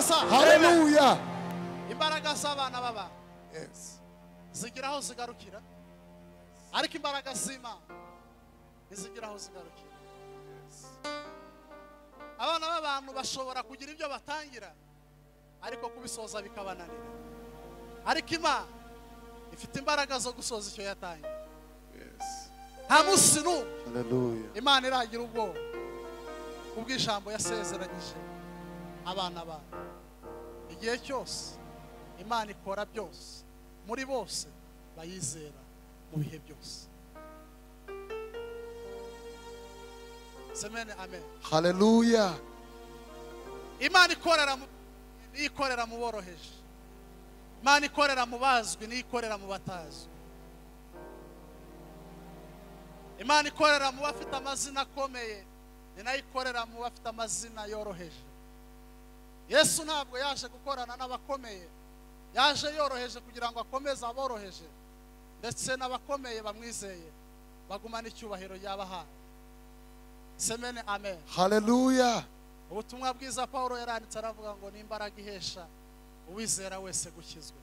Hallelujah. Imbaraga z'abana b'abantu. Yes. Zigira aho zigarukira. Ariko imbaraga z'Imana ntizigira aho zigarukira. Abana b'abantu bashobora kugira ibyo batangira ariko kubisoza bikabananira. Ariko Imana ifite imbaraga zo gusoza icyo yatangiye. Yes. Nta munsi n'umwe Hallelujah. Imana iragira ubwoba kubw'ijambo yasezeranyije abana bayo. Igihe cyose Imana ikora byose muri bose bayizera mu bihe byose. Semene amen. Hallelujah. Imana ikorera mu nikorera mu boroheje. Imana ikorera mu bazwi nikorera mu batazwi. Imana ikorera mu bafite amazina akomeye ni nayo ikorera mu bafite amazina yoroheje. Yesu ntabwo yaje gukorana n'abakomeye, yaje yoroheje kugira ngo akomeze aboroheje ndetse n'abakomeye bamwizeye bagumane icyubahiro yabahaye. Semene amen. Hallelujah. Ubutumwa bwiza Paulo yaranditse aravuga ngo n'imbaraga ihesha uwizera wese gukizwa.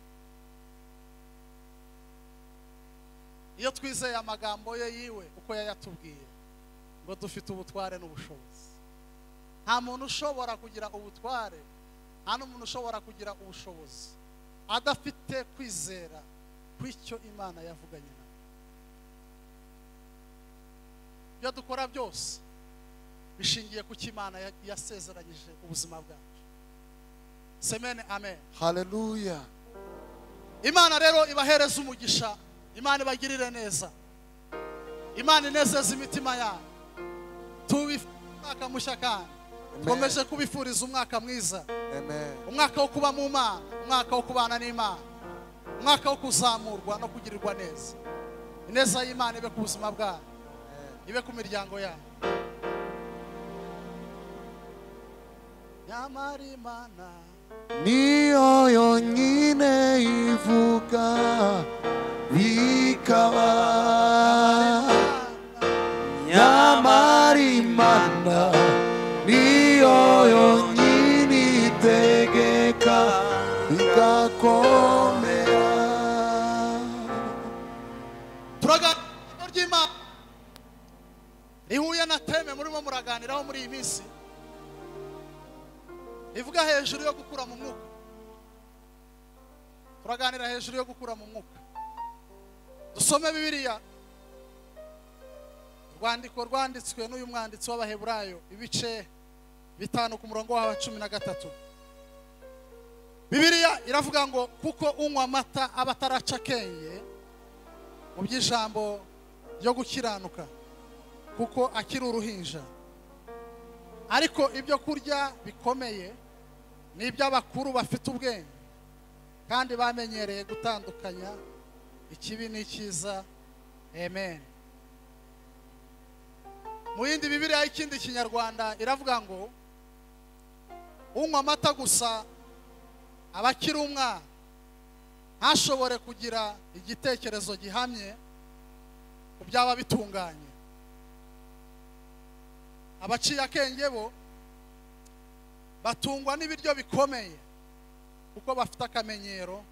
Iyo twizeye amagambo ye yiwe uko yayatubwiye ngo dufite ubutware n'ubushobozi. Nta muntu ushobora kugira ubutware, nta n'umuntu ushobora kugira ubushobozi adafite kwizera kw'icyo Imana yavuganye nawe. Ibyo dukora byose bishingiye ku cyo Imana yasezeranyije ubuzima bwacu. Semene amen. Hallelujah. Imana rero ibahereza umugisha, Imana ibagirire neza, Imana inezeza imitima yanyu. Tubifuriza mushya kandi tukomeje kubifuriza umwaka mwiza. Amen. Umwaka wo kuba mu Mana, umwaka wo kubana n'Imana, umwaka wo kuzamurwa no kugirirwa neza. Ineza y'Imana ibe ku buzima bwanyu, ibe ku miryango yanyu. Nyamara Imana niyo yonyine ivuga bikaba. Nyamara Imana niyo yonyine itegeka igakomera. Turaganira ry'Imana rihuye na teme murimo muraganiraho muri iyi minsi, ivuga hejuru yo gukura mu mwuka. Turaganira hejuru yo gukura mu mwuka. Dusome Bibiliya, urwandiko rwanditswe n'uyu mwanditsi w'Abaheburayo ibice 5 ku murongo wa 13. Bibiliya iravuga ngo kuko unywa amata aba ataraca akenge mu by'ijambo ryo gukiranuka, kuko akiri uruhinja. Ariko ibyo kurya bikomeye ni iby'abakuru bafite ubwenge kandi bamenyereye gutandukanya ikibi n'icyiza. Amen. Mu yindi Bibiliya y'ikindi Kinyarwanda iravuga ngo unywa amata gusa aba akiri umwana, ntashobore kugira igitekerezo gihamye ku byaba bitunganye. Abaciye akenge bo batungwa n'ibiryo bikomeye kuko bafite akamenyero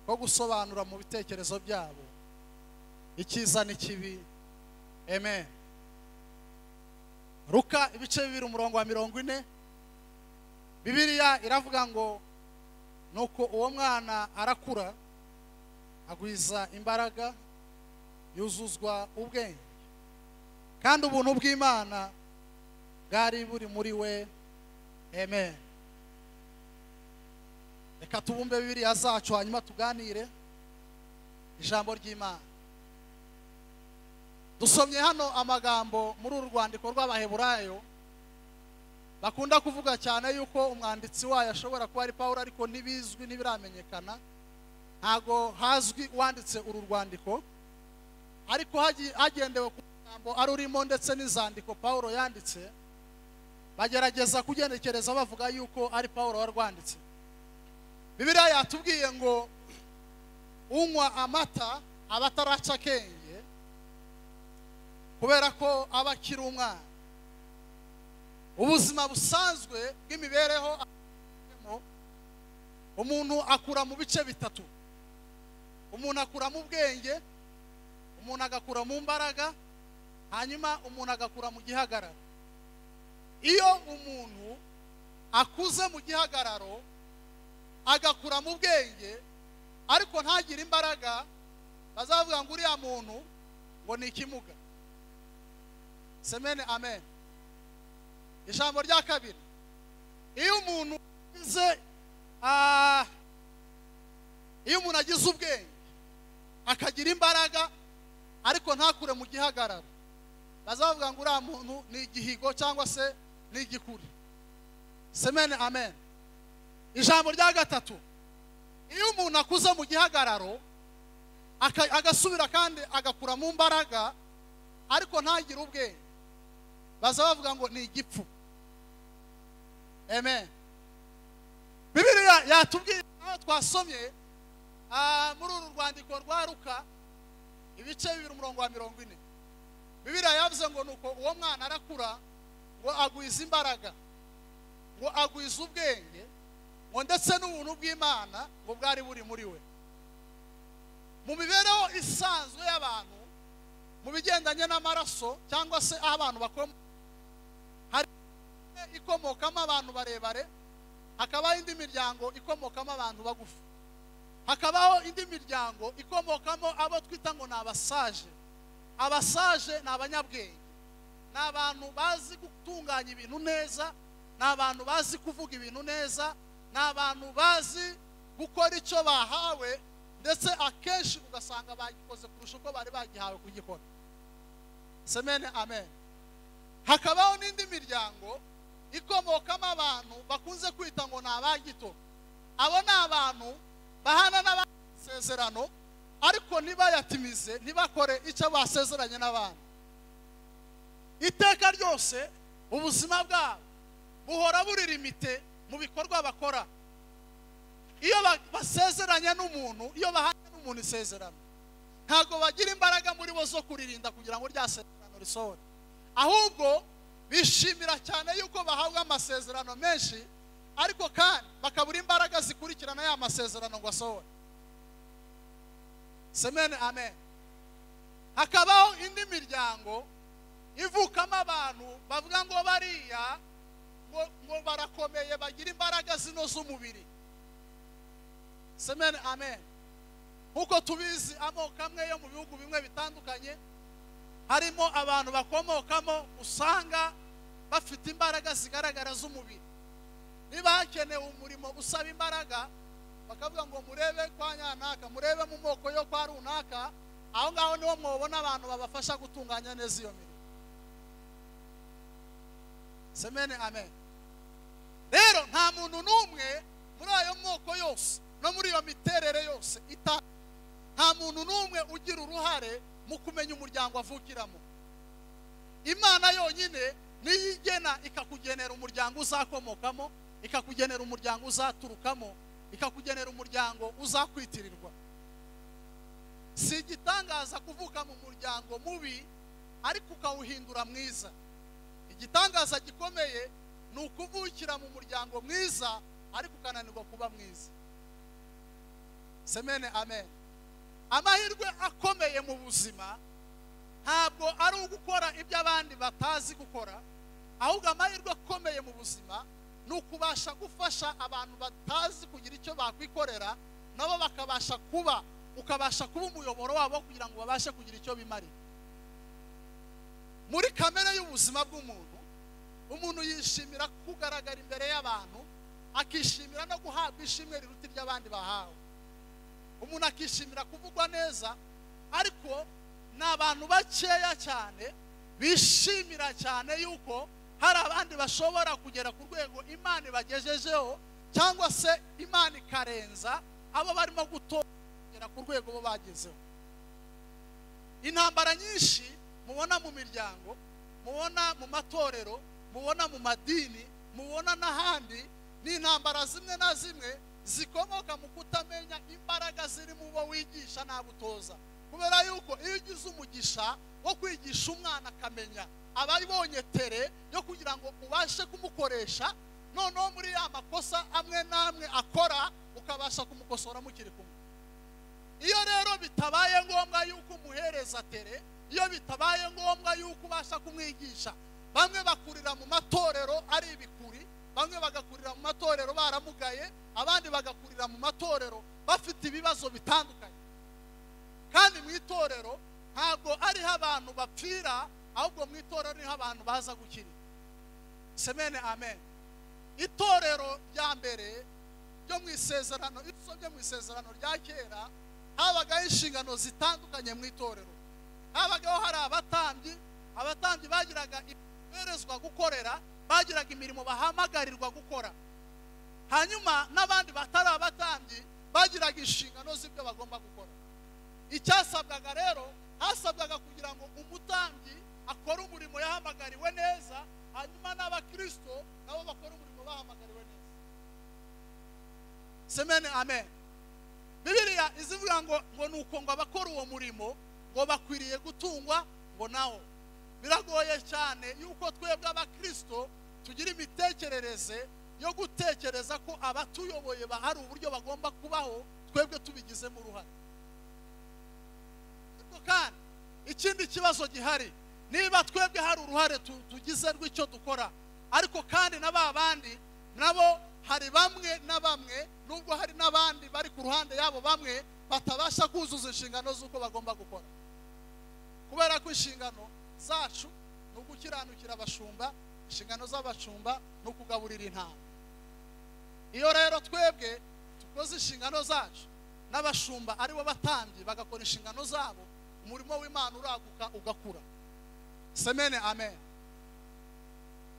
ko gusobanura mu bitekerezo byabo icyiza n'ikibi. Amen. Luka ibice 2 umurongo wa 40, Bibiliya iravuga ngo nuko uwo mwana arakura agwiza imbaraga, yuzuzwa ubwenge, kandi ubuntu bw'Imana bwari buri muri we. Amen. Reka tubumbe Bibiliya zacu hanyuma tuganire ijambo ry'Imana. Dusomye hano amagambo muri uru rwandiko rw'Abaheburayo bakunda kuvuga cyane yuko umwanditsi wayo ashobora kuba ari Paulo, ariko ntibizwi, ntibiramenyekana, ntago hazwi uwanditse uru rwandiko, ariko hagendewe ku magambo arurimo ndetse n'izandiko Paulo yanditse, bagerageza kugenekereza bavuga yuko ari Paulo warwanditse. Bibiliya yatubwiye ngo unywa amata aba ataraca akenge kubera ko aba akiri umwana. Ubuzima busanzwe bw'imibereho Umuntu akura mu bice bitatu. Umuntu akura mu bwenge, umuntu agakura mu mbaraga, hanyuma umuntu agakura mu gihagararo. Iyo umuntu akuze mu gihagararo agakura mu bwenge ariko ntagire imbaraga, bazavuga ngo uriya muntu ngo ni ikimuga. Semene amen. Ijambo rya kabiri, iyo umuntu agize iyo umuntu agize ubwenge akagira imbaraga ariko ntakure mu gihagararo, bazavuga ngo uriya muntu ni igihigo cyangwa se ni igikuri. Semene amen. Ijambo rya gatatu, iyo umuntu akuze mu gihagararo agasubira kandi agakura mu mbaraga ariko ntagire ubwenge, bazavuga ngo ni igipfu. Amen. Bibiliya yatubwiye aho twasomye muri uru rwandiko rwa Luka ibice 2 umurongo wa 40. Bibiliya yavuze ngo nuko uwo mwana arakura ngo agwiza imbaraga, ngo agwiza ubwenge, ngo ndetse n'ubuntu bw'Imana ngo bwari buri muri we. Mu mibereho isanzwe y'abantu, mu bigendanye n'amaraso cyangwa se aho abantu bakomoka, hari ikomokamo abantu barebare, hakabaho indi miryango ikomokamo abantu bagufi, hakabaho indi miryango ikomokamo abo twita ngo ni abasaje. Abasaje ni abanyabwenge, ni abantu bazi gutunganya ibintu neza, ni abantu bazi kuvuga ibintu neza, ni abantu bazi gukora icyo bahawe, ndetse akenshi ugasanga bagikoze kurusha uko bari bagihawe kugikora. Semene amen. Hakabaho n'indi miryango ikomokamo abantu bakunze kwita ngo ni abagito. Abo ni abantu bahana n'abasezerano ariko ntibayatimize, ntibakore icyo basezeranye n'abandi. Iteka ryose ubuzima bwabo buhora buri limite mu bikorwa bakora. Iyo basezeranye n'umuntu, iyo bahanye n'umuntu isezerano, ntabwo bagira imbaraga muri bo zo kuririnda kugira ngo rya sezerano risohore, ahubwo bishimira cyane yuko bahabwa amasezerano menshi, ariko kandi bakabura imbaraga zikurikirana ya masezerano ngo asohore. Semene amen. Hakabaho indi miryango ivukamo abantu bavuga ngo bariya ngo barakomeye, bagira imbaraga zino z'umubiri. Semene amen. Nkuko tubizi amoko amwe yo mu bihugu bimwe bitandukanye harimo abantu bakomokamo usanga bafite imbaraga zigaragara z'umubiri. Niba hakenewe umurimo usaba imbaraga, bakavuga ngo murebe kwa nyanaka, murebe mu moko yo kwa runaka, aho ngaho niho mwobona abantu babafasha gutunganya neza iyo mirimo. Semene amen. Rero nta muntu n'umwe muri ayo moko yose no muri iyo miterere yose nta muntu n'umwe ugira uruhare mu kumenya umuryango avukiramo. Imana yonyine niyo igena, ikakugenera umuryango uzakomokamo, ikakugenera umuryango uzaturukamo, ikakugenera umuryango uzakwitirirwa. Si igitangaza kuvuka mu muryango mubi ariko ukawuhindura mwiza. Igitangaza gikomeye ni ukuvukira mu muryango mwiza ariko ukananirwa kuba mwiza. Semene amen. Amahirwe akomeye mu buzima ntabwo ari ugukora ibyo abandi batazi gukora, ahubwo amahirwe akomeye mu buzima ni ukubasha gufasha abantu batazi kugira icyo bakwikorera, nabo bakabasha kuba, ukabasha kuba umuyoboro wabo kugira ngo babashe kugira icyo bimarira. Muri kamere y'ubuzima bw'umuntu, umuntu yishimira kugaragara imbere y'abantu, akishimira no guhabwa ishimwe riruta iry'abandi bahawe. Umuntu akishimira kuvugwa neza, ariko ni abantu bakeya cyane bishimira cyane yuko hari abandi bashobora kugera ku rwego Imana ibagejejeho, cyangwa se Imana ikarenza abo barimo gutogera ku rwego bo bagezeho. Intambara nyinshi mubona mu miryango, mubona mu matorero, mubona mu madini, mubona n'ahandi, ni intambara zimwe na zimwe zikomoka mu kutamenya imbaraga ziri mu bo wigisha n'abutoza. Kubera yuko iyo ugize umugisha wo kwigisha umwana akamenya, aba abonye tere yo kugira ngo ubashe kumukoresha, noneho muri ya makosa amwe n'amwe akora ukaba Ubasha kumukosora mukiri kumwe. Iyo rero bitabaye ngombwa yuko umuhereza tere, iyo bitabaye ngombwa yuko ubasha kumwigisha, bamwe bakurira mu matorero ari ibikuri, bamwe bagakurira mu matorero baramugaye, abandi bagakurira mu matorero bafite ibibazo bitandukanye. Kandi mu itorero ntabwo ariho abantu bapfira, ahubwo mu itorero niho abantu baza gukira. Semene amen. Itorero rya mbere ryo mu isezerano, isomye mu isezerano rya kera, habagaho inshingano zitandukanye mu itorero. Habagaho hari abatambyi, abatambyi bagiraga iberezwa gukorera, bagiraga imirimo bahamagarirwa gukora. Hanyuma n'abandi batari abatambyi bagiraga inshingano z'ibyo bagomba gukora. Icyasabwaga rero, hasabwaga kugira ngo umutambyi akore umurimo yahamagariwe neza, hanyuma n'abakristo nabo bakora umurimo bahamagariwe neza. Semene amen. Bibiliya izivuga ngo nuko ngo abakora uwo murimo ngo bakwiriye gutungwa ngo nawo. Biragoye cyane yuko twebwe abakristo tugira imitekerereze yo gutekereza ko abatuyoboye bahari uburyo bagomba kubaho, twebwe tubigizemo uruhare. Ariko kandi ikindi kibazo gihari, niba twebwe hari uruhare tugize rw'icyo dukora, ariko kandi na ba bandi nabo hari bamwe na bamwe, nubwo hari n'abandi bari ku ruhande yabo bamwe batabasha kuzuza inshingano z'uko bagomba gukora. Kubera ko inshingano zacu ni ugukiranukira abashumba, inshingano z'abashumba ni ukugaburira intama. Iyo rero twebwe dukoze inshingano zacu n'abashumba ari bo batambyi bagakora inshingano zabo, umurimo w'Imana uraguka ugakura. Semene amen.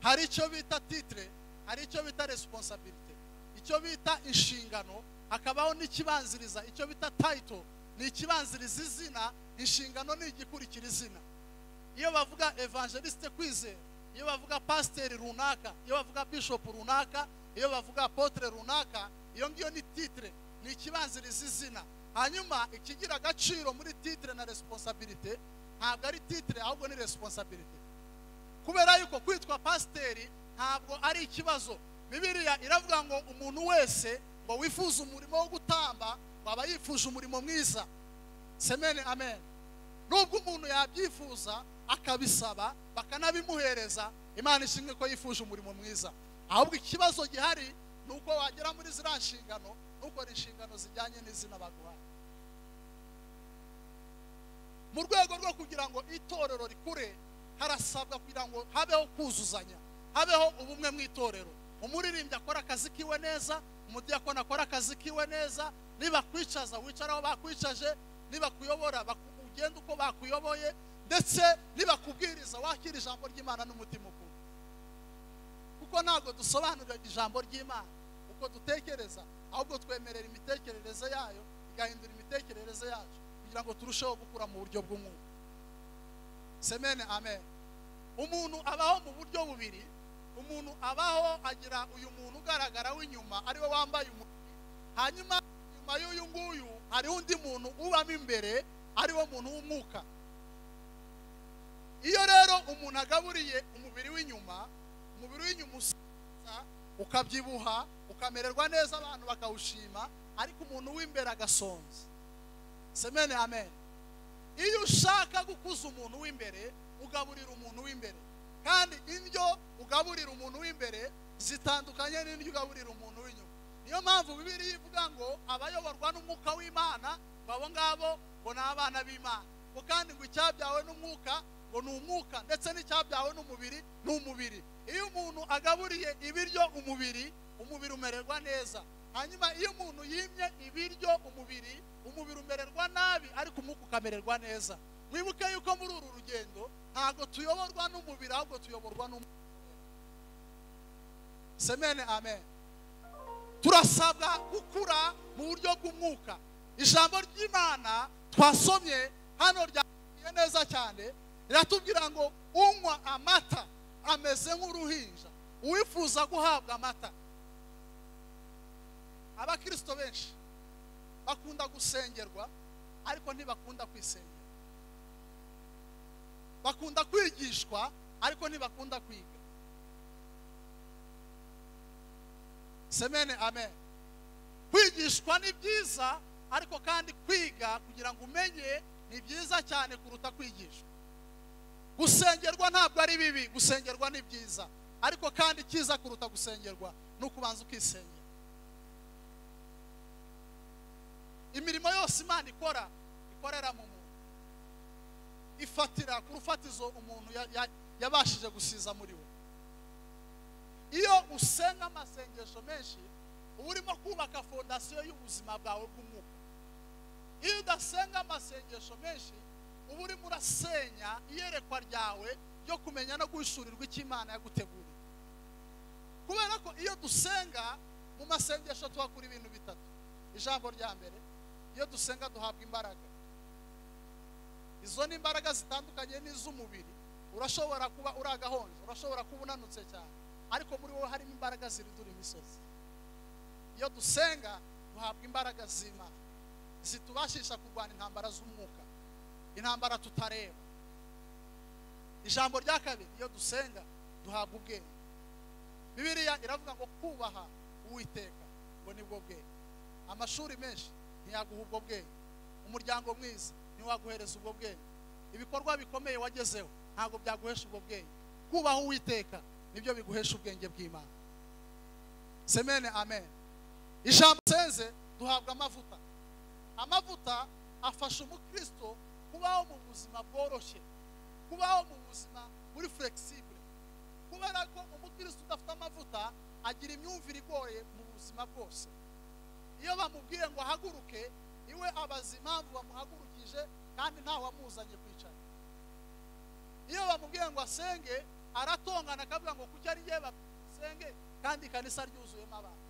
Hari icyo bita titre, hari icyo bita responsibility, icyo bita inshingano, hakabaho n'ikibanziriza, icyo bita title ni ikibanziriza izina, inshingano ni igikurikira izina. Iyo bavuga evangeliste Kwizera, iyo bavuga pasiteri runaka, iyo bavuga bishop runaka, iyo bavuga apotre runaka, iyo ngiyo ni titre, ni ikibanziriza izina. Hanyuma ikigira agaciro muri titre na responsibility ntabwo ari titre, ahubwo ni responsibility. Kubera yuko kwitwa pasiteri ntabwo ari ikibazo. Bibiliya iravuga ngo umuntu wese ngo wifuza umurimo wo gutamba ngo aba yifuje umurimo mwiza. Semene amen. Nubwo umuntu yabyifuza akabisaba bakanabimuhereza, Imana ishimwe ko yifuje umurimo mwiza. Ahubwo ikibazo gihari nuko wagera muri ziriya nshingano nukora inshingano zijyanye n'izina baguhaye. Mu rwego rwo kugira ngo itorero rikure, harasabwa kugira ngo habeho kuzuzanya, habeho ubumwe mu itorero. Umuririmbyi akora akazi kiwe neza, umudiyakoni akora akazi kiwe neza, niba kwicaza wicaraho bakwicaje, niba kuyobora ugenda uko bakuyoboye, ndetse niba kubwiriza wakira ijambo ry'Imana n'umutima ukunda. Kuko ntabwo dusobanura ijambo ry'Imana uko dutekereza, ahubwo twemerera imitekerereze yayo igahindura imitekerereze yacu kugira ngo turusheho gukura mu buryo bw'umwuka. Semene amen. Umuntu abaho mu buryo bubiri. Umuntu abaho agira uyu muntu ugaragara w'inyuma ariwe wambaye umubiri, hanyuma nyuma y'uyu nguyu hari undi muntu ubamo imbere ariwo muntu w'umwuka. Iyo rero umuntu agaburiye umubiri w'inyuma, umubiri w'inyuma usaza ukabyibuha ukamererwa neza abantu bakawushima, ariko umuntu w'imbere agasonza. Semene amen. Iyo ushaka gukuza umuntu w'imbere, ugaburira umuntu w'imbere. Kandi indyo ugaburira umuntu w'imbere zitandukanye n'indyo ugaburira umuntu w'inyuma. Niyo mpamvu Bibiliya ivuga ngo abayoborwa n'umwuka w'Imana abo ngabo ngo ni abana b'Imana. Ngo kandi ngo icyabyawe n'umwuka ngo ni umwuka, ndetse n'icyabyawe n'umubiri ni umubiri. Iyo umuntu agaburiye ibiryo umubiri, umubiri umererwa neza. Hanyuma iyo umuntu yimye ibiryo umubiri, umubiri umererwa nabi, ariko umwuka ukamererwa neza. Mwibuke yuko muri uru rugendo ntabwo tuyoborwa n'umubiri, ahubwo tuyoborwa n'umwuka. Semene amen. Turasabwa gukura mu buryo bw'umwuka. Ijambo ry'Imana twasomye hano ryagiye neza cyane, riratubwira ngo unywa amata ameze nk'uruhinja, uwifuza guhabwa amata. Abakristo benshi bakunda gusengerwa, ariko ntibakunda kwisengera. Bakunda kwigishwa, ariko ntibakunda kwiga. Semene amen. Kwigishwa ni byiza, ariko kandi kwiga kugira ngo umenye ni byiza cyane kuruta kwigishwa. Gusengerwa ntabwo ari bibi, gusengerwa ni byiza, ariko kandi cyiza kuruta gusengerwa ni ukubanza ukisengera. Imirimo yose Imana ikora ikorera mu muntu, ifatira ku rufatizo umuntu yabashije gusiza muri we. Iyo usenga amasengesho menshi, uba urimo kubaka fondasiyo y'ubuzima bwawe bw'umwuka. Iyo udasenga amasengesho menshi, uba urimo urasenya iyerekwa ryawe ryo kumenya no guhishurirwa icyo Imana yaguteguriye. Kubera ko iyo dusenga mu masengesho tuhakura ibintu bitatu. Ijambo rya mbere, iyo dusenga duhabwa imbaraga. Izo ni imbaraga zitandukanye n'iz'umubiri. Urashobora kuba uri agahonje, urashobora kuba unanutse cyane, ariko muri wowe harimo imbaraga ziridura imisozi. Iyo dusenga duhabwa imbaraga z'Imana zitubashisha kurwana intambara z'umwuka, intambara tutareba. Ijambo rya kabiri, iyo dusenga duhabwa ubwenge. Bibiliya iravuga ngo kubaha Uwiteka ngo nibwo bwenge. Amashuri menshi ntiyaguha ubwo bwenge, umuryango mwiza ntiwaguhereza ubwo bwenge, ibikorwa bikomeye wagezeho ntabwo byaguhesha ubwo bwenge. Kubaha Uwiteka nibyo biguhesha ubwenge bw'Imana. Semene amen. Ijambo senze duhabwa amavuta. Amavuta afasha umukristo kubaho mu buzima bworoshye, kubaho mu buzima buri flexible. Kubera ko umukristo udafite amavuta agira imyumvire igoye mu buzima bwose. Iyo bamubwiye ngo ahaguruke, iwe abaza impamvu bamuhagurukije kandi nta wamuzanye kwicara. Iyo bamubwiye ngo asenge, aratongana akavuga ngo kuki ari ye basenge kandi ikanisa ryuzuyemo abantu.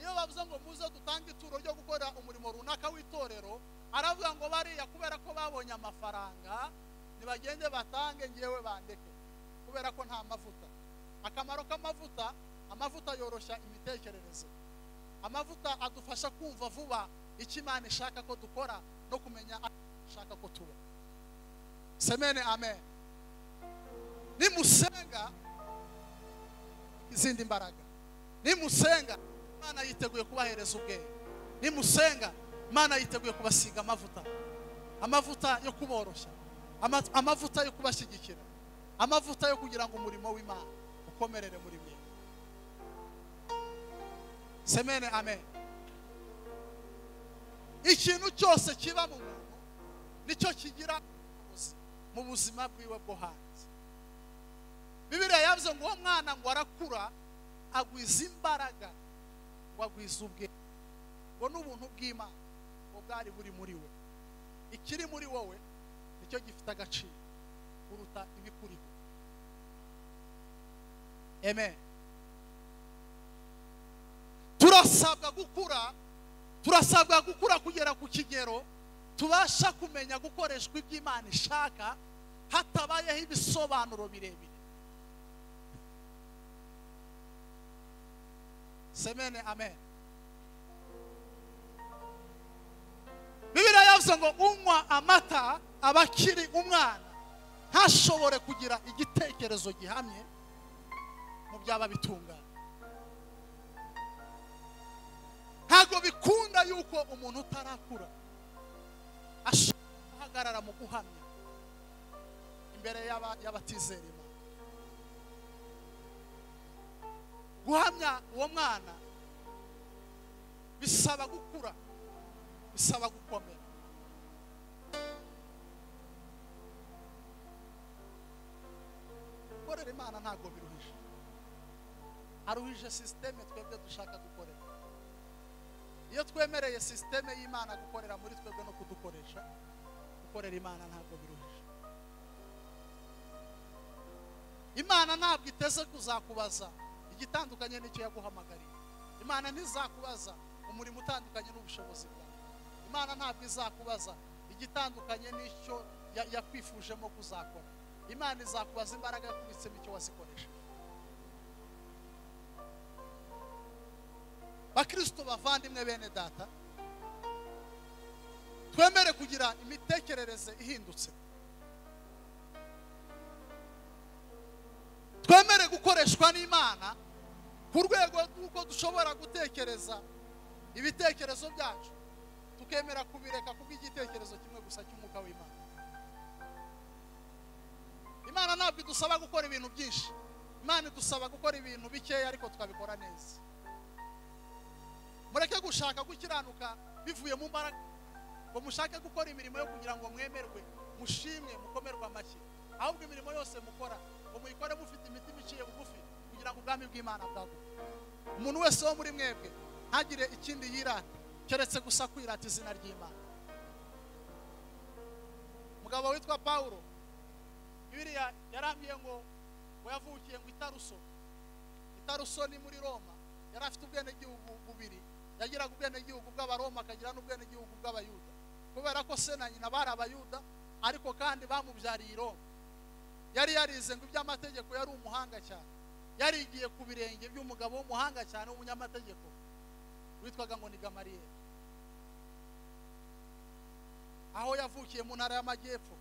Iyo bavuze ngo muze dutange ituro ryo gukora umurimo runaka w'itorero, aravuga ngo bariya kubera ko babonye amafaranga nibagende batange, ngewe bandeke, kubera ko nta mavuta. Akamaro k'amavuta, amavuta yoroshya imitekerereze. Amavuta adufasha kumva vuba icyo Imana ishaka ko dukora no kumenya ishaka ko tuba. Semene amen. Nimusenga izindi mbaraga, nimusenga Imana yiteguye kubahereza ubwenge, nimusenga Imana yiteguye kubasiga amavuta, amavuta yo kuboroshya, amavuta yo kubashyigikira, amavuta yo kugira ngo umurimo w'Imana ukomerere muri mwe. Semene amen. Ikintu cyose kiba mu muntu nicyo kigira mu buzima bwiwe bwo hanze. Bibiliya yavuze ngo uwo mwana ngo arakura agwiza imbaraga, ngo agwiza ubwenge, ngo n'ubuntu bw'Imana ngo bwari buri muri we. Ikiri muri wowe nicyo gifite agaciro kuruta ibikuriho. Amen. Turasabwa gukura, turasabwa gukura kugera ku kigero tubasha kumenya gukoreshwa iby'Imana ishaka hatabayeho ibisobanuro birebire. Semene amen. Bibiliya yavuze ngo unywa amata aba akiri umwana, ntashobore kugira igitekerezo gihamye mu byaba bitungana. Ntabwo bikunda yuko umuntu utarakura ashobora guhagarara mu guhamya imbere y'abatizera Imana. Guhamya uwo mwana bisaba gukura, bisaba gukomera. Gukorera Imana ntabwo biruhije, haruhije sisiteme twebwe dushaka gukorera. Iyo twemereye sisiteme y'Imana gukorera muri twebwe no kudukoresha, gukorera Imana ntabwo biruhije. Imana ntabwo iteze kuzakubaza igitandukanye n'icyo yaguhamagariye. Imana ntizakubaza umurimo utandukanye n'ubushobozi bwawe. Imana ntabwo izakubaza igitandukanye n'icyo yakwifujemo kuzakora. Imana izakubaza imbaraga yakubitsemo icyo wazikoresha. Bakristo bavandimwe bene data, twemere kugira imitekerereze ihindutse, twemere gukoreshwa n'Imana ku rwego rw'uko dushobora gutekereza Ibitekerezo byacu tukemera kubireka kubw'igitekerezo kimwe gusa cy'umwuka w'Imana. Imana ntabwo idusaba gukora ibintu byinshi. Imana idusaba gukora ibintu bikeya ariko tukabikora neza. Mureke gushaka gukiranuka bivuye mu mbaraga, ngo mushake gukora imirimo yo kugira ngo mwemerwe, mushimwe, mukomerwe amashyi. Ahubwo imirimo yose mukora ngo muyikore mufite imitima iciye bugufi kugira ngo ubwami bw'Imana bwaguke. Umuntu wese wo muri mwebwe ntagire ikindi yirata keretse gusa kwirata izina ry'Imana. Umugabo witwa Paulo, Bibiliya yarambwiye ngo yavukiye ngo Itaruso. Itaruso ni muri Roma. Yari afite ubwenegihugu bubiri. Yagiraga ubwenegihugu bw'Abaroma akagira n'ubwenegihugu bw'Abayuda. Kubera ko se na nyina bari Abayuda, ariko kandi bamubyariye i Roma. Yari yarize ngo iby'amategeko, yari umuhanga cyane. Yarigiye ku birenge by'umugabo w'umuhanga cyane w'umunyamategeko witwaga ngo ni Gamaliyeli. Aho yavukiye mu ntara y'amajyepfo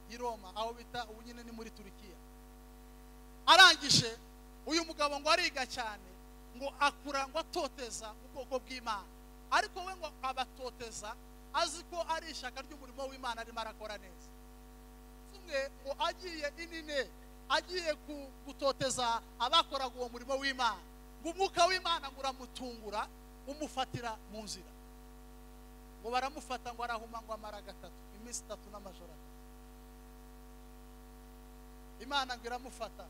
y'i Roma, aho bita ubu nyine ni muri Turikiya. Arangije uyu mugabo ngo ariga cyane, ngo akura ngo atoteza ubwoko bw'Imana. Ariko we ngo abatoteza azi ko ari ishyaka ry'umurimo w'Imana arimo arakora neza. Umwe ngo agiye inine, agiye gutoteza abakoraga uwo murimo w'Imana, ngo umwuka w'Imana ngo uramutungura umufatira mu nzira. Ngo baramufata ngo arahuma ngo amara gatatu, iminsi itatu n'amajoro atatu. Imana ngo iramufata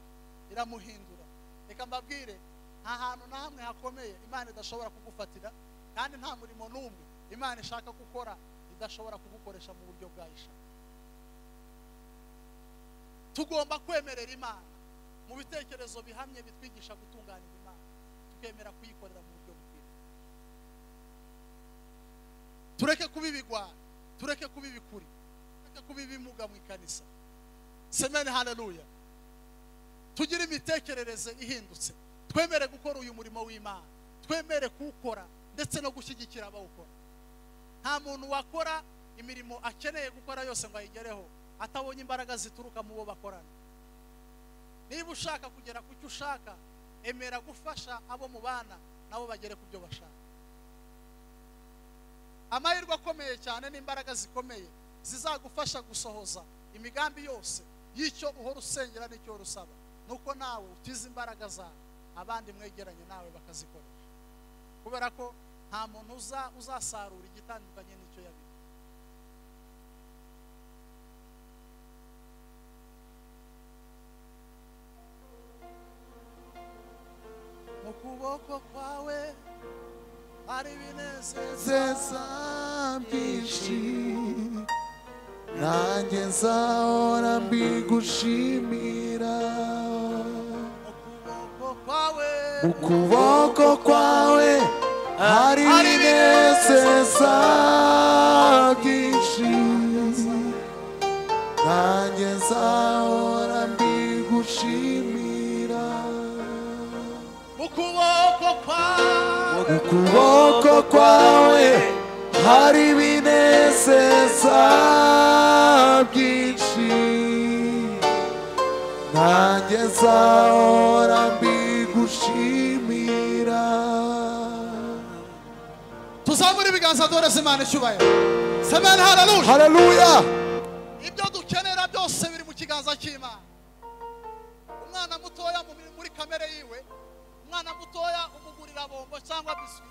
iramuhindura. Reka mbabwire, nta hantu na hamwe hakomeye Imana idashobora kugufatira, kandi nta murimo n'umwe Imana ishaka gukora idashobora kugukoresha mu buryo bwayishaka. Tugomba kwemerera Imana mu bitekerezo bihamye bitwigisha gutunganira Imana, tukemera kuyikorera mu buryo bukwiye. Tureke kuba ibigwari, tureke kuba ibikuri, tureke kuba ibimuga mu ikanisa. Semene haleluya. Tugire imitekerereze ihindutse, twemere gukora uyu murimo w'Imana, twemere kuwukora ndetse no gushyigikira abawukora. Nta muntu wakora imirimo akeneye gukora yose ngo ayigereho atabonye imbaraga zituruka mu bo bakorana. Niba ushaka kugera ku cyo ushaka, emera gufasha abo mubana nabo bagere ku byo bashaka. Amahirwe akomeye cyane n'imbaraga zikomeye zizagufasha gusohoza imigambi yose y'icyo uhora usengera n'icyo usaba, nuko nawe utiza imbaraga zawe abandi mwegeranye nawe bakazikoresha. Kubera ko nta muntu uzasarura igitandukanye n'icyo yabibye. Mu kuboko kwawe hari ibinezeza byinshi, nanjye nzahora mbigushimira. Mu kuboko kwawe hari ibinezeza byinshi, nanjye nzahora mbigushimira. Mu kuboko kwawe, Mu kuboko kwawe hari ibinezeza byinshi, nanjye nzahora mbigushimira. Tuzamure ibiganza duhereze Imana icyubahiro. Semene haleluya. Haleluya. Ibyo dukenera byose biri mu kiganza cy'Imana. Umwana mutoya muri kamere yiwe, umwana mutoya umugurira bombo cyangwa biswi,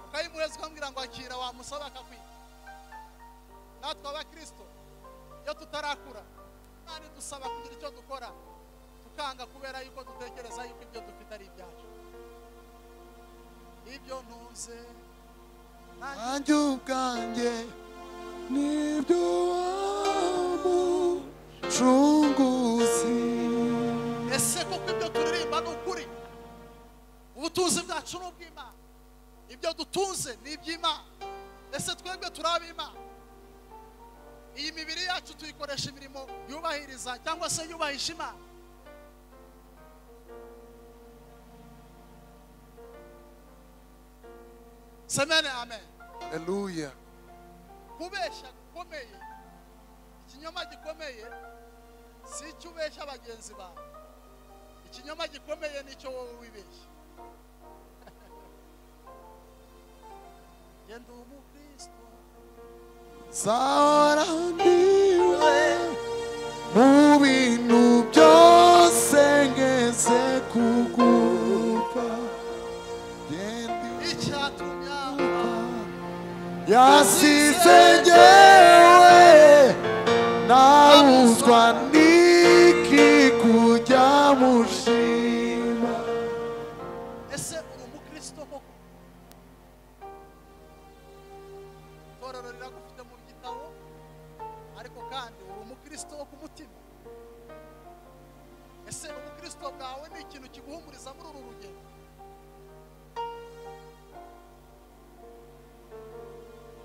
ukayimuheza ukamubwira ngo akira, wamusaba akakwiba. Natwe abakristo iyo tutarakura, Imana idusaba kugira icyo dukora tukanga, kubera yuko dutekereza yuko ibyo dufite ari ibyacu. Ibyo ntunze nanjye ubwanjye nibyo wamucunguzi. Ese koko ibyo turirimba ni ukuri? Ubutunzi bwacu ni ubw'Imana, ibyo dutunze ni iby'Imana. Ese twebwe turi ab'Imana? Iyi mibiri yacu tuyikoresha imirimo yubahiriza cyangwa se yubahisha Imana. Semene amen. Haleluya. Kubeshya gukomeye, ikinyoma gikomeye si icyo ubeshya bagenzi bawe. Ikinyoma gikomeye nicyo wowe wibeshya. Ndi umukristo. Nzahora ndiwe mu bintu byose ngeze kugupfa. Icyatumye apfa Yasize njyewe nabuzwa n'iki kujya mushima. Ese uri umukristo koko? Itorero riragufite mu gitabo, ariko kandi uri umukristo wo ku mutima. Ese ubukristo bwawe ni ikintu kiguhumuriza muri uru rugendo?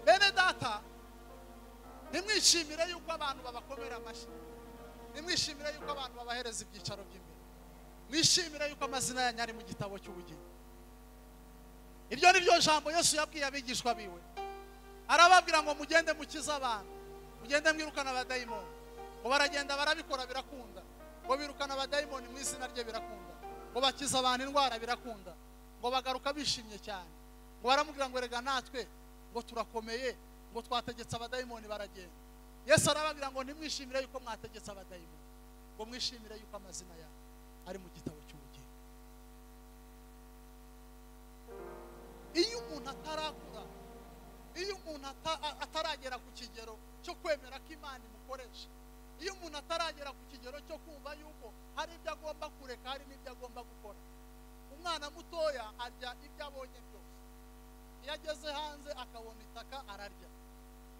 Bene data, ntimwishimire yuko abantu babakomera amashyi, ntimwishimire yuko abantu babahereza ibyicaro by'imbere, mwishimire yuko amazina yanyu ari mu gitabo cy'ubugingo. Iryo ni ryo jambo Yesu yabwiye abigishwa biwe, arababwira ngo mugende mukize abantu, mugende mwirukana abadayimoni. Ngo baragenda barabikora birakunda, ngo birukana abadayimoni mu izina rye birakunda, ngo bakiza abantu indwara birakunda, ngo bagaruka bishimye cyane. Ngo baramubwira ngo erega natwe ngo turakomeye, ngo twategetse abadayimoni baragenda. Yesu arababwira ngo ntimwishimire yuko mwategetse abadayimoni, ngo mwishimire yuko amazina yanyu ari mu gitabo cy'ubugingo. Iyo umuntu atarakura, iyo umuntu ataragera ku kigero cyo kwemera ko Imana imukoresha, iyo umuntu ataragera ku kigero cyo kumva yuko hari ibyo agomba kureka, hari n'ibyo agomba gukora. Umwana mutoya arya ibyo abonye byose. Iyo ageze hanze akabona itaka ararya,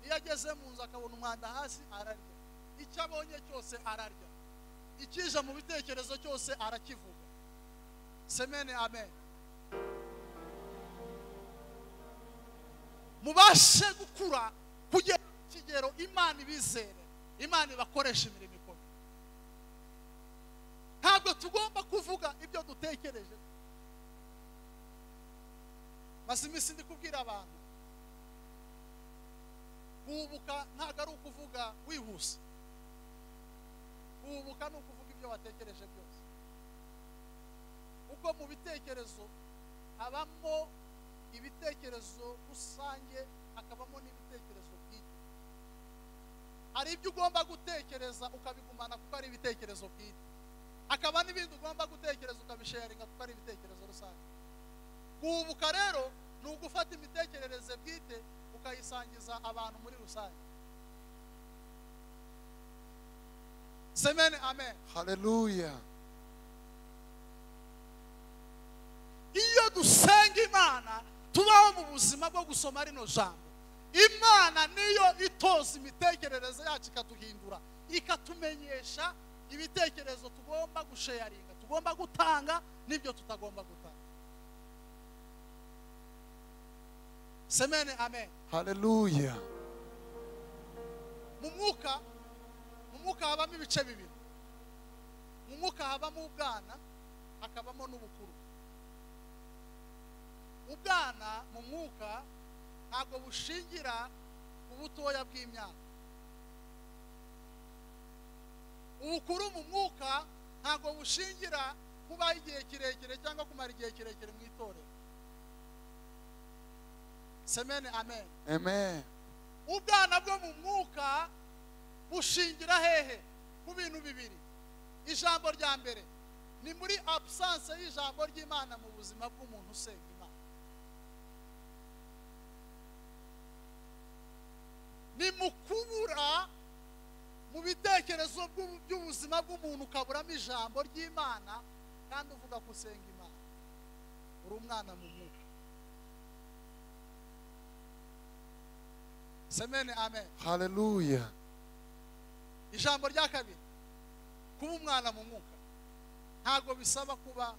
iyo ageze mu nzu akabona umwanda hasi ararya, icyo abonye cyose ararya, ikije mu bitekerezo cyose arakivuga. Semene amen. Mubashe gukura kugera ku kigero Imana ibizere, Imana ibakoresha imirimo ikomeye. Ntabwo tugomba kuvuga ibyo dutekereje. Maze iminsi ndi kubwira abantu, guhubuka ntabwo ari ukuvuga wihuse. Guhubuka ni ukuvuga ibyo watekereje byose, kuko mu bitekerezo habamo ibitekerezo rusange, hakabamo n'ibitekerezo bwite. Hari ibyo ugomba gutekereza ukabigumana kuko ari ibitekerezo bwite, hakaba n'ibindi ugomba gutekereza ukabisharinga kuko ari ibitekerezo rusange. Guhubuka rero ni ugufata imitekerereze bwite ukayisangiza abantu muri rusange. Semene amen. Haleluya. Iyo dusenga Imana tubaho mu buzima bwo gusoma rino jambo, Imana niyo itoza imitekerereze yacu ikaduhindura, ikatumenyesha ibitekerezo tugomba gusharinga, tugomba gutanga n'ibyo tutagomba gutanga. Semene amen. Haleluya. Mu mwuka habamo ibice bibiri. Mu mwuka habamo ubwana, hakabamo n'ubukuru. Ubwana mu mwuka ntabwo bushingira ku butoya bw'imyaka. Ubukuru mu mwuka ntabwo bushingira kuba igihe kirekire cyangwa kumara igihe kirekire mu itorero. Semene amen. Amen. Ubwana bwo mu mwuka bushingira hehe? Ku bintu bibiri. Ijambo rya mbere ni muri absence y'ijambo ry'Imana mu buzima bw'umuntu usenga Imana. Ni mu kubura mu bitekerezo by'ubuzima bw'umuntu ukaburamo ijambo ry'Imana kandi uvuga ko usenga Imana. Uri umwana mu mwuka. Semene amen. Haleluya. Ijambo rya kabiri, kuba umwana mu mwuka ntabwo bisaba kuba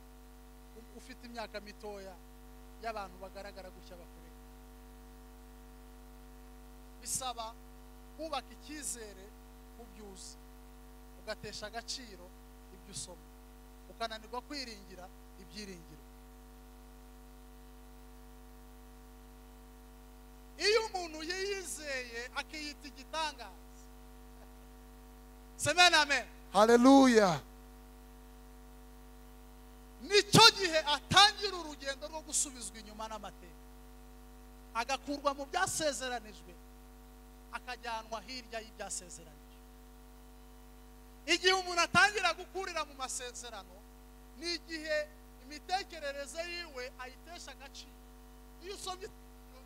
ufite imyaka mitoya y'abantu bagaragara gutya bakureba. Bisaba kubaka icyizere ku byo uzi, ugatesha agaciro ibyo usoma, ukananirwa kwiringira ibyiringiro. Iyo umuntu yiyizeye akiyita igitangaza. Semene amen. Haleluya. Nicyo gihe atangira urugendo rwo gusubizwa inyuma n'amateka. Agakurwa mu byasezeranijwe akajyanwa hirya y'ibyasezeranijwe. Igihe umuntu atangira gukurira mu masezerano ni igihe imitekerereze yiwe ayitesha agaciro. Iyo usomye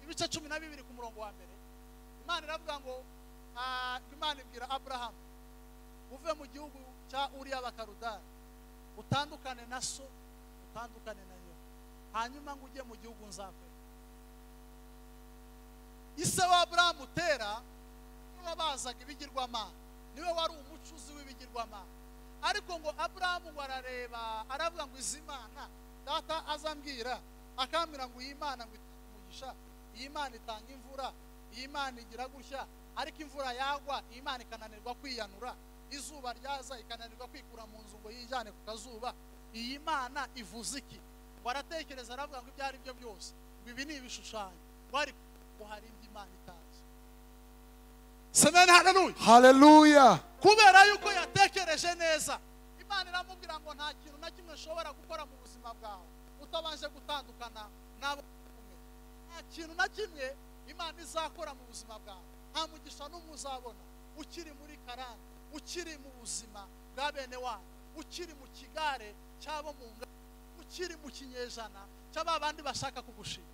ibice 12 ku murongo wa mbere, Imana iravuga ngo Imana ibwira Abraham, uve mu gihugu cya Uriya Bakarudari, utandukane na so, utandukane na nyoko, hanyuma ngo ujye mu gihugu nzakwereka. Ise wa Abraham Tera niwe wabazaga ibigirwamana, niwe wari umucuzi w'ibigirwamana. Ariko ngo Abraham ngo arareba aravuga ngo izi Mana data azambwira, akambwira ngo iyi Mana ngo itanga umugisha, iyi Mana itanga imvura, iyi Mana igira gutya, ariko imvura yagwa iyi Mana ikananirwa kwiyanura, izuba ryaza ikananirwa kwikura mu nzu ngo yijyane ku kazuba, iyi Mana ivuze iki? Ngo aratekereza aravuga ngo ibyo ari byo byose ngo ibi ni ibishushanyo, ngo ariko ngo hari indi Mana itazi. Amen, haleluya. Haleluya. Kubera yuko yatekereje neza, Imana iramubwira ngo nta kintu na kimwe nshobora gukora mu buzima bwawe utabanje gutandukana nabo kumwe. Nta kintu na kimwe Imana izakora mu buzima bwawe, nta mugisha n'umwe uzabona ukiri muri karande, ukiri mu buzima bwa bene wanyu, ukiri mu kigare cy'abo mu ngabo, ukiri mu kinyejana cy'aba bandi bashaka kugushima.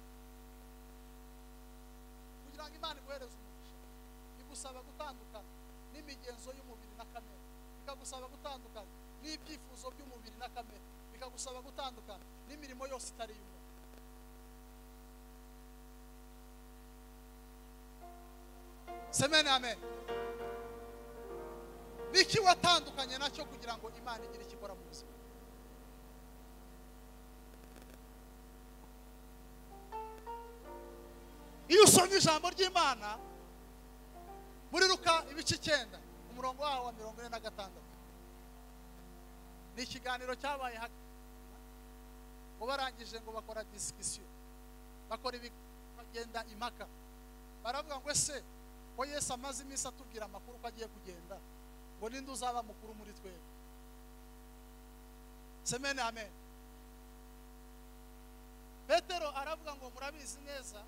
Kugira ngo Imana iguhereze umugisha, igusaba gutandukana n'imigenzo y'umubiri na kamere, bikagusaba gutandukana n'ibyifuzo by'umubiri na kamere, bikagusaba gutandukana n'imirimo yose itari iy'umuntu. Amen, amen. Niki watandukanye nacyo kugira ngo Imana igire icyo ikora mu buzima? Iyo usomye ijambo ry'Imana muri Luka ibice 9 umurongo wawo wa 46, ni ikiganiro cyabaye ngo barangije ngo bakora discussion, bakora bagenda impaka, baravuga ngo ese ko Yesu amaze iminsi atubwira amakuru ko agiye kugenda, ngo ninde uzaba mukuru muri twebwe? Amen, amen. Petero aravuga ngo murabizi neza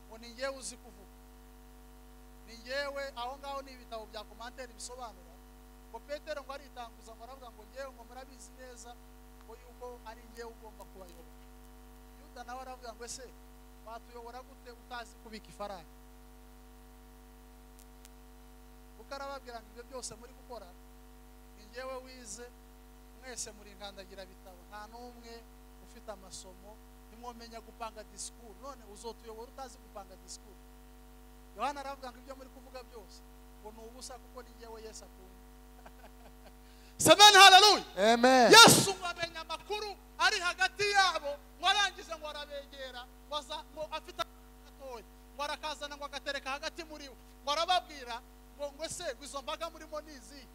ngo ni njyewe uzi kuvuga, ni njyewe. Aho ngaho ni ibitabo bya commentaire bisobanura ngo Petero ngo aritanguza ngo aravuga ngo njyewe ngo murabizi neza ngo yuko ari njyewe ugomba kubayobora. Yuda nawe aravuga ngo ese watuyobora gute utazi kubika ifaranga? Kuko arababwira ngo ibyo byose muri gukora ni njyewe wize, mwese muri nkandagira bitabo, nta n'umwe ufite amasomo, nimwomenya gupanga discours, none uzotuyobora utazi gupanga discours. Yohana aravuga ngo ibyo muri kuvuga byose ngo ni ubusa kuko ni njyewe Yesu akunda. Amen, haleluya. Amen. Yesu ngo amenya amakuru ari hagati yabo, ngo arangize ngo arabegera, ngo afite gatoya, ngo arakazana ngo agatereka hagati muri bo, ngo arababwira ngo ngo se izo mbaga murimo nizi,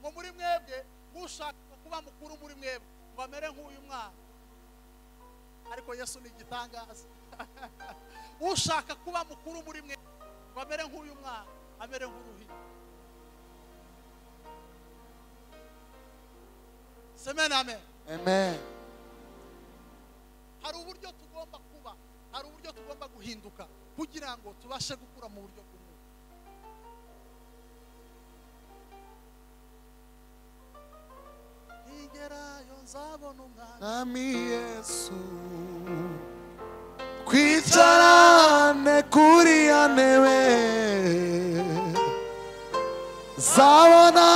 ngo muri mwebwe mushaka kuba mukuru muri mwebwe ngo amere nk'uyu mwana. Ariko Yesu ni igitangaza. Ushaka kuba mukuru muri mwe ngo amere nk'uyu mwana, amere nk'uruhinja. Amen, amen. Amen. Hari uburyo tugomba kuba, hari uburyo tugomba guhinduka kugira ngo tubashe gukura mu buryo bw'umwuka. Nigerayo nzabona umwami Yesu, kwicarane kuri ya ntebe, zabona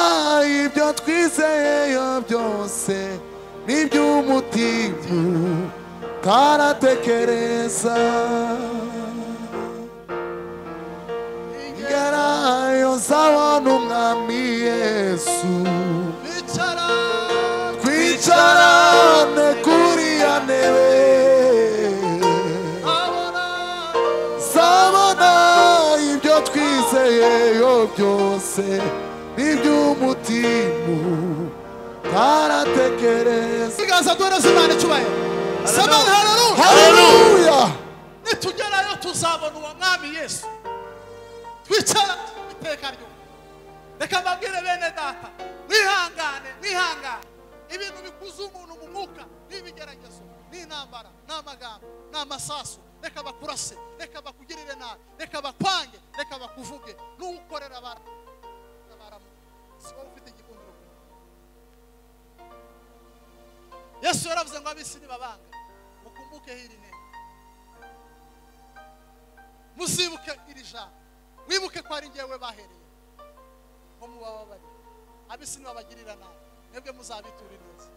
ibyo twizeyeyo byose n'iby'umutima karatekereza. Nigerayo nzabona umwami Yesu, twicarane kuri ya ntebe, zabona ibyo twizeyeyo byose n'iby'umutima karatekereza. Ibiganza duhereze Imana icyubahiro. Amen, haleluya. Haleluya. Nitugerayo tuzabona uwo mwami Yesu, twicara iteka ryo. Reka mbabwire bene data, mwihangane, mwihangane. Ibintu bikuza umuntu mu mwuka ni ibigeragezo, ni intambara, ni amagambo, ni amasasu, Reka bakurase, reka bakugirire nabi, reka bakwange, reka bakuvuge. N'ukorera baramu si wowe ufite igikundiro. Yesu yaravuze ngo ab'isi nibabanga mukumbuke hiri nene, muzibuke iri jambo, mwibuke ko ari njyewe bahereye ngo mubababarire. Ab'isi nibabagirira nabi mwebwe muzabiture neza.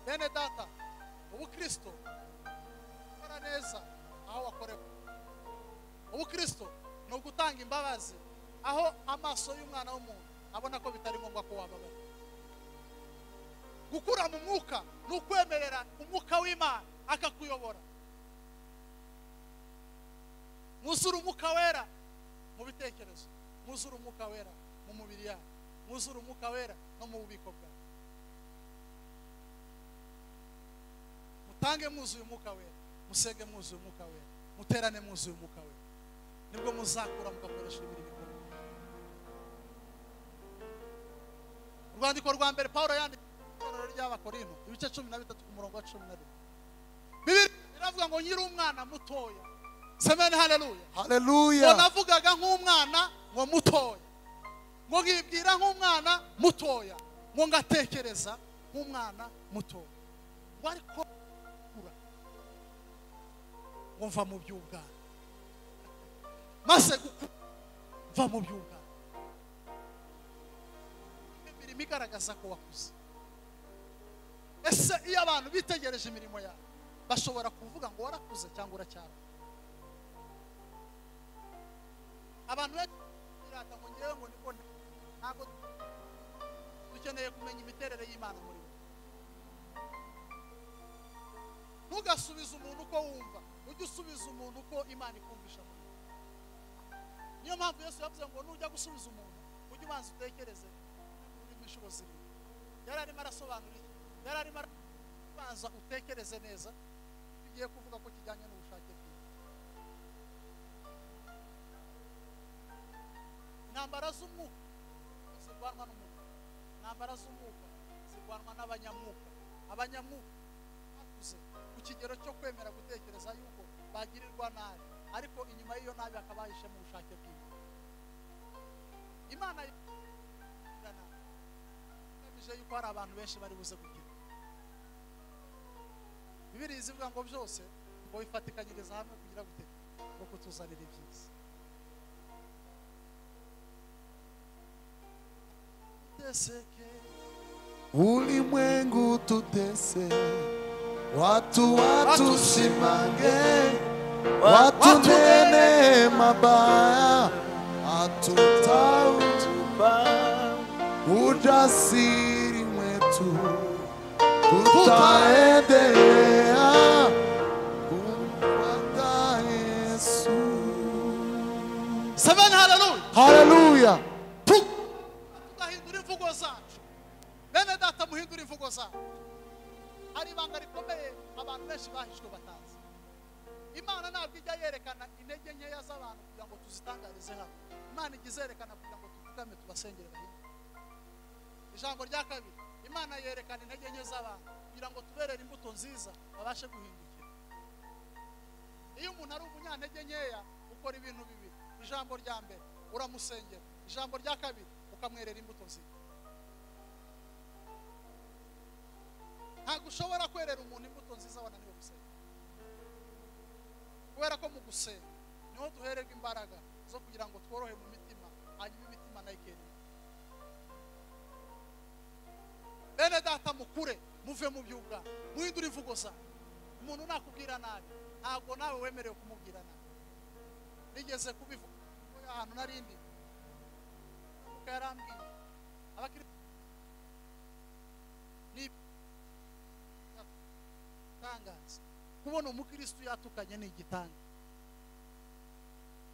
Bene data, ubukristo gukora neza aho wakorewe. Ubukristo ni ugutanga imbabazi aho amaso y'umwana w'umuntu abona ko bitari ngombwa ko wababarira. Gukura mu mwuka ni ukwemerera umwuka w'Imana akakuyobora. Mwuzure umwuka wera mu bitekerezo, mwuzure umwuka wera mu mubiri yawe, mwuzure umwuka wera no mu bubiko bwawe. Mutange mwuzuye umwuka wera, musenge mwuzuye umwuka wera, muterane mwuzuye umwuka wera, nibwo muzakura mugakoresha imirimo ikomeye. Urwandiko rwa mbere Paulo yanditse itorero ry'Abakorinto ibice 13 ku murongo wa 11, Bibiliya iravuga ngo nyiri umwana mutoya. Semeni haleluya. Haleluya. Ngo navugaga nk'umwana ngo mutoya, ngo nkibwira nk'umwana mutoya, ngo ngatekereza nk'umwana mutoya, ngo ariko kura ngo mva mu by'ubwana, maze gukura mva mu by'ubwana. Imirimo igaragaza ko wakuze. Ese iyo abantu bitegereje imirimo yawe bashobora kuvuga ngo warakuze cyangwa uracyara? Abantu birata ngo ngewe ngo niko, ntabwo dukeneye kumenya imiterere y'Imana muri we. Ntugasubize umuntu uko wumva, ujye usubiza umuntu uko Imana ikumvisha muri we. Niyo mpamvu Yesu yavuze ngo nujya gusubiza umuntu ujye ubanza utekereze urimo inshuro zirindwi. Yari arimo arasobanura iki? Yari arimo arabanza utekereze neza icyo ugiye kuvuga ko kijyanye n'ubushake bwe. Intambara z'umwuka zirwanwa n'umuntu, intambara z'umwuka zirwanwa n'abanyamwuka. Abanyamwuka bakuze ku kigero cyo kwemera gutekereza yuko bagirirwa nabi, ariko inyuma y'iyo nabi hakaba hahishemo ubushake bw'Imana. Imana igamije yuko hari abantu benshi bari buze gukira. Bibiliya izivuga ngo byose ngo bifatikanyiriza hamwe kugira gute? Ngo kutuzanira ibyiza. Tuteseke, ulimwengu tutese, watu watusimange, watunene mabaya, hatutautuba ujasiri wetu, tutaendelea kumfuata Yesu. Semeni haleluya. Haleluya. Tugahindura imvugo zacu. Bene data, muhindura imvugo zacu. Hari ibanga rikomeye abantu benshi bahishwe batazi. Imana ntabwo ijya yerekana intege nkeya z'abantu kugira ngo tuzitangarize hano. Imana ijya izerekana kugira ngo tupfukame tubasengere bahinduke. Ijambo rya kabiri, Imana yerekana intege nke z'abantu kugira ngo tuberere imbuto nziza babashe guhindukira. Iyo umuntu ari umunyantege nkeya ukora ibintu bibiri. Ijambo rya mbere uramusengera, ijambo rya kabiri ukamwerera imbuto nziza. Ntabwo ushobora kwerera umuntu imbuto nziza wananiwe gusenga, kubera ko mu gusenga niho duhererwa imbaraga zo kugira ngo tworohe mu mitima, hanyuma imitima nayo ikera. Bene data, mukure muve mu by'ubwana, muhindure imvugo zanyu. Umuntu nakubwira nabi ntabwo nawe wemerewe kumubwira nabi. Nigeze kubivuga ahantu narindi, Umwuka yarambwiye abakristo ni tangaza kubona umukristo yatukanye ni igitanga.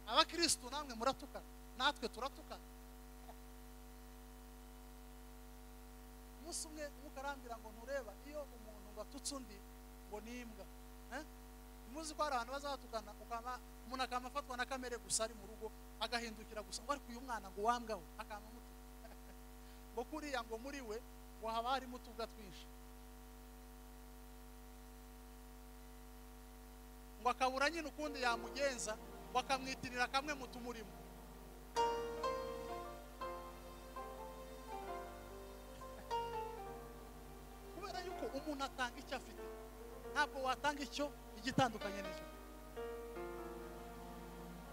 Abakristo namwe muratukana, natwe turatukana. Umunsi umwe Umwuka arambwira ngo ntureba iyo umuntu watutse undi ngo ni imbwa. Muzi ko hari abantu bazatukana, umuntu akama afatwa na kamere gusa ari mu rugo agahindukira gusa ngo ariko uyu mwana ngo wambwa we akama mutuka ngo kuriya ngo muri we ngo haba harimo utubwa twinshi. Ngo akabura nyine ukundi yamugenza, bakamwitirira kamwe mu tumurimo. Kubera yuko umuntu atanga icyo afite, ntabwo watanga icyo igitandukanye n'icyo.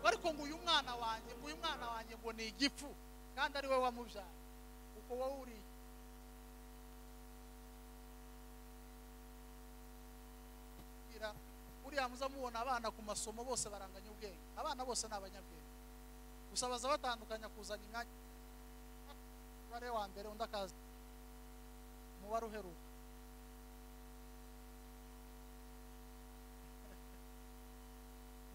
Ariko ngo uyu mwana wanjye, ngo uyu mwana wanjye ngo ni igifu, kandi ari we wamubyara, uko wowe uri. Uriya muza mubona abana ku masomo bose baranganya ubwenge, abana bose ni abanyabwenge, gusa baza batandukanya kuzana imyanya, umubare wa mbere undi akaza umubare uheruka.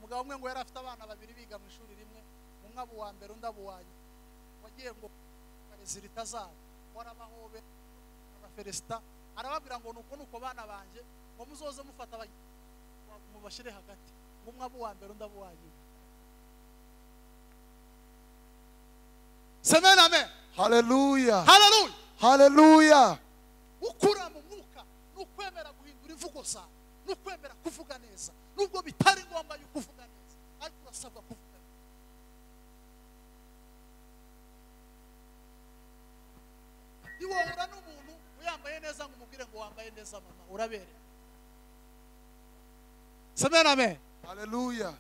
Umugabo umwe ngo yari afite abana babiri biga mu ishuri rimwe, umwe aba uwa mbere undi aba uwa nyuma. Wagiye ngo rezilita zabo warabahobe abafelisita, arababwira ngo nuko nuko bana banjye ngo muzoze mufata mubashyire hagati, ngo umwe aba uwa mbere undi aba uwa nyuma. Amen, amen. Haleluya. Haleluya. Haleluya. Ukura mu mwuka nukwemera guhindura imvugo zawe, nukwemera kuvuga neza, nubwo bitari ngombwa yuko uvuga neza, ariko urasabwa kuvuga neza. Niwohura n'umuntu uyambaye neza ngo umubwire ngo wambaye neza mama, uraberewe. Amen, amen. Haleluya.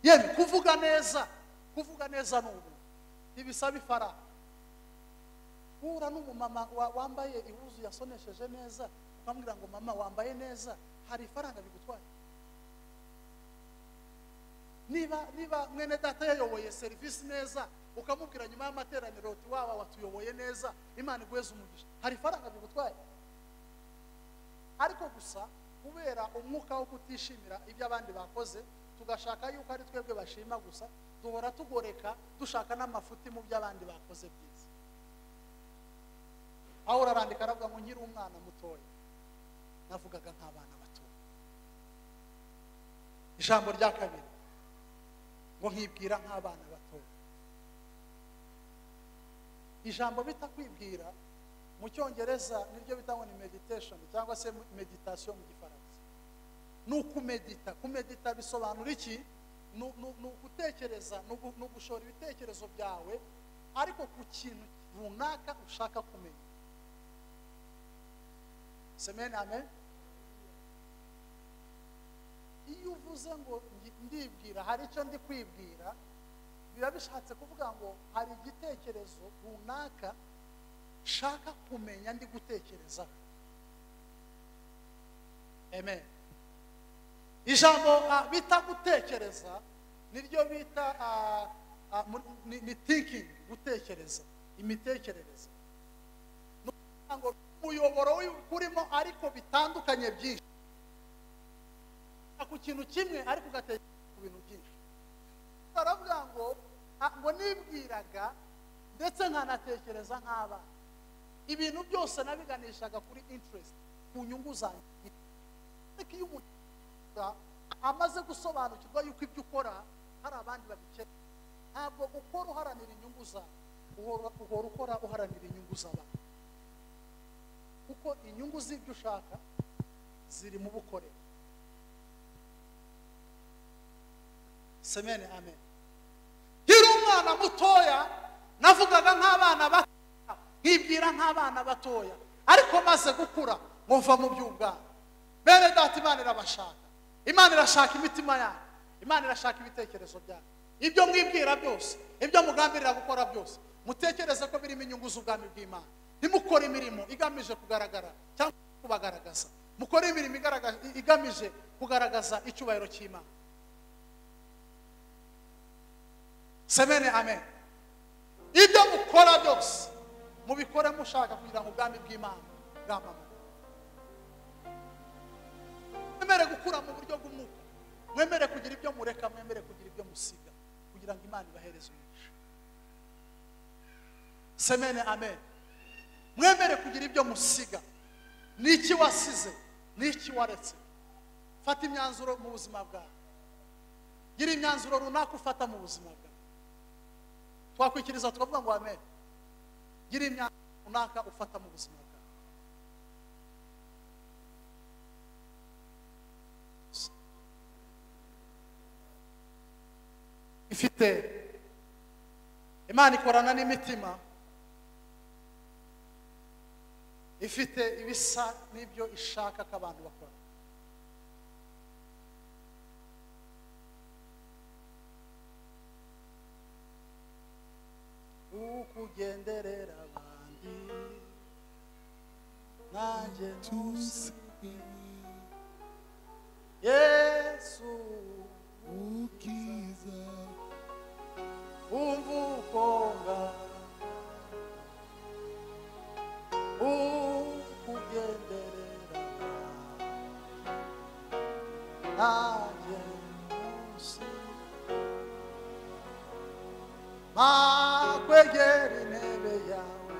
Yemwe kuvuga neza, kuvuga neza n'ubu ntibisaba ifaranga. Uhura n'umumama wambaye ihuzu yasonesheje neza, ukamubwira ngo mama wambaye neza, hari ifaranga bigutwaye? Niba mwene data yayoboye serivisi neza, ukamubwira nyuma y'amateraniro uti waba watuyoboye neza, Imana iguheze umugisha, hari ifaranga bigutwaye? Ariko gusa kubera umwuka wo kutishimira ibyo abandi bakoze, tugashaka yuko ari twebwe bashima gusa, duhora tugoreka dushaka n'amafuti mu byo abandi bakoze byiza. Pawulo arandika aravuga ngo nkiri umwana mutoya navugaga nk'abana batoya. Ijambo rya kabiri ngo nkibwira nk'abana batoya. Ijambo bita kwibwira mu Cyongereza niryo bita ngo ni meditation cyangwa se meditation mu Gifaransa. Ni ukumedita. Kumedita bisobanura iki? Ni ugutekereza, ni ugushora ibitekerezo byawe ariko ku kintu runaka ushaka kumenya. Amen, amen. Iyo uvuze ngo ndibwira, hari icyo ndi kwibwira, biba bishatse kuvuga ngo hari igitekerezo runaka shaka kumenya ndi gutekereza. Amen. Ijambo bita gutekereza niryo bita ni thinking, gutekereza, imitekerereze. Ngo umuyoboro urimo ariko bitandukanye byinshi, ku kintu kimwe ariko ugatekereza ku bintu byinshi. Baravuga ngo nibwiraga ndetse nkanatekereza nk'abana, ibintu byose nabiganishaga kuri interest, ku nyungu zanjye. Ariko iyo umuntu amaze gusobanukirwa yuko ibyo ukora hari abandi babikeneye, ntabwo ukora uharanira inyungu zawe, uhora ukora uharanira inyungu z'abandi, kuko inyungu z'ibyo ushaka ziri mu bukorera. Amen, amen. Nkiri umwana mutoya navugaga nk'abana batoya, nkibwira nk'abana batoya, ariko maze gukura ngo mva mu by'ubwana. Bene data, Imana irabashaka, Imana irashaka imitima yanyu, Imana irashaka ibitekerezo byanyu. Ibyo mwibwira byose, ibyo mugambirira gukora byose, mutekereze ko birimo inyungu z'ubwami bw'Imana. Ntimukore imirimo igamije kugaragara cyangwa kubagaragaza, mukore imirimo igamije kugaragaza icyubahiro cy'Imana. Amen, amen. Ibyo mukora byose mubikore mushaka kugira ngo ubwami bw'Imana bwamamare. Mwemere gukura mu buryo bw'umwuka, mwemere kugira ibyo mureka, mwemere kugira ibyo musiga, kugira ngo Imana ibahereze umugisha. Amen, amen. Mwemere kugira ibyo musiga. Niki wasize, niki waretse. Fata imyanzuro mu buzima bwawe, gira imyanzuro runaka ufata mu buzima bwawe. Twakwikiriza tukavuga ngo amen. Gira imyanzuro runaka ufata mu buzima bwawe. Ifite Imana ikorana n'imitima ifite ibisa n'ibyo ishaka ko abantu bakora. Ukugenderera abandi nanjye ntusige Yesu ukiza umva ukonga ukugenderera nanjye ntusige makwegera intebe yawe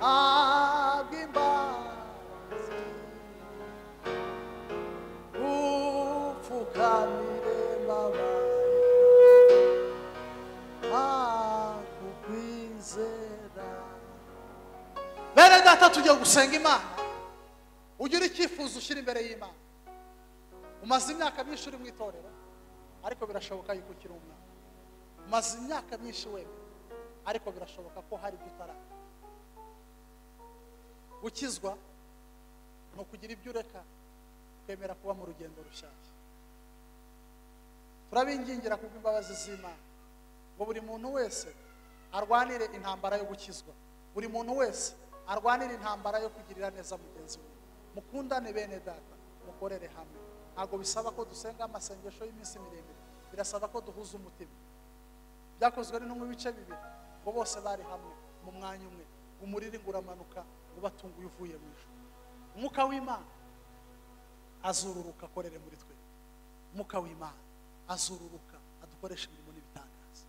habwa imbabazi upfukamire mbabaye makukwizera. Bene data, tugiye gusenga Imana. Ugira icyifuzo ushyira imbere y'Imana. Umaze imyaka myinshi uri mu itorero, ariko birashoboka yuko ukiri umwana. Umaze imyaka myinshi wewe, ariko birashoboka ko hari ibyo utarakora. Gukizwa ni ukugira ibyo ureka ukemera kuba mu rugendo rushyashya. Turabingingira kubw'imbabazi z'Imana ngo buri muntu wese arwanire intambara yo gukizwa, buri muntu wese arwanire intambara yo kugirira neza mugenzi we. Mukundane bene data, mukorere hamwe. Ntabwo bisaba ko dusenga amasengesho y'iminsi miremire, birasaba ko duhuza umutima. Byakozwe n'intumwa ibice 2 ngo bose bari hamwe mu mwanya umwe, umuriri ngo uramanuka ngo batunguye uvuye mu ijuru. Umwuka w'Imana azururuka akorere muri twe. Umwuka w'Imana azururuka adukoresha imirimo n'ibitangaza.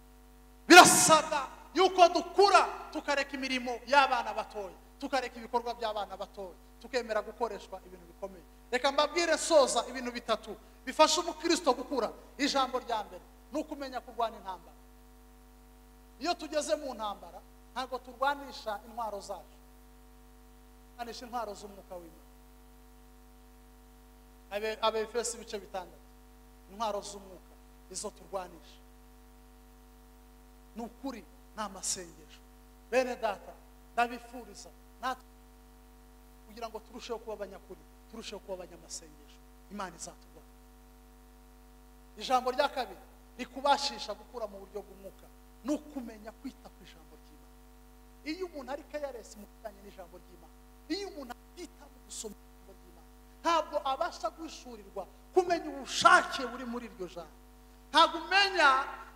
Birasaba yuko dukura tukareka imirimo y'abana batoya, tukareka ibikorwa by'abana batoya, tukemera gukoreshwa ibintu bikomeye. Reka mbabwire soza ibintu 3 bifasha umukristo gukura. Ijambo rya mbere ni ukumenya kurwana intambara. Iyo tugeze mu ntambara ntabwo turwanisha intwaro zacu, turwanisha intwaro z'umwuka w'Imana. Abefeso ibice 6, intwaro z'umwuka izo turwanisha ni ukuri, ni amasengesho. Bene data, ndabifuriza natwe kugira ngo turusheho kuba abanyakuri, turusheho kuba abanyamasengesho, Imana izaturwana. Ijambo rya kabiri rikubashisha gukura mu buryo bw'umwuka ni ukumenya kwita ku ijambo ry'Imana. Iyo umuntu ari careless mu bijyanye n'ijambo ry'Imana, iyo umuntu atita mu gusoma ijambo ry'Imana, ntabwo abasha guhishurirwa kumenya ubushake buri muri iryo jambo. Ntabwo umenya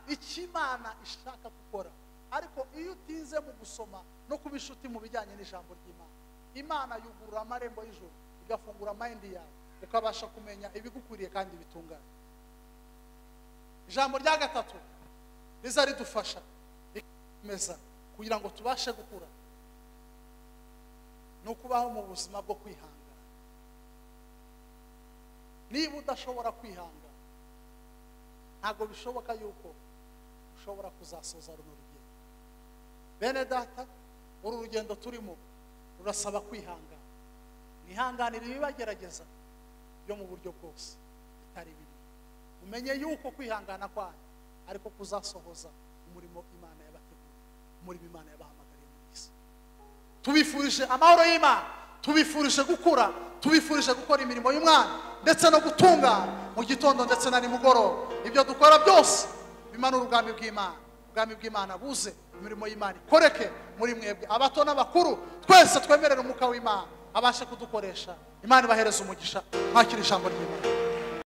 icyo Imana ishaka gukora. Ariko iyo utinze mu gusoma no kuba inshuti mu bijyanye n'ijambo ry'Imana, Imana yugurura amarembo y'ijuru, igafungura mind yawe, ukabasha kumenya ibigukwiriye kandi bitunganye. Ijambo rya gatatu riza ridufasha rikomeza kugira ngo tubashe gukura ni ukubaho mu buzima bwo kwihangana. Niba udashobora kwihangana, ntabwo bishoboka yuko ushobora kuzasoza runo rugendo. Bene data, uru rugendo turimo rurasaba kwihangana. Mwihanganire ibibagerageza byo mu buryo bwose bitari bibi. Umenye yuko kwihangana kwanyu ariko kuzasohoza umurimo Imana yabateguriye, umurimo Imana yabahamagariye muri isi. Tubifurije amahoro y'Imana, tubifurije gukura, tubifurije gukora imirimo y'Umwana ndetse no gutungana mu gitondo ndetse na nimugoroba. Ibyo dukora byose bimanura ubwami bw'Imana. Ubwami bw'Imana buze, imirimo y'Imana ikoreke muri mwebwe, abato n'abakuru, twese twemerere umwuka w'Imana abashe kudukoresha. Imana ibahereze umugisha. Mwakira ijambo ry'Imana.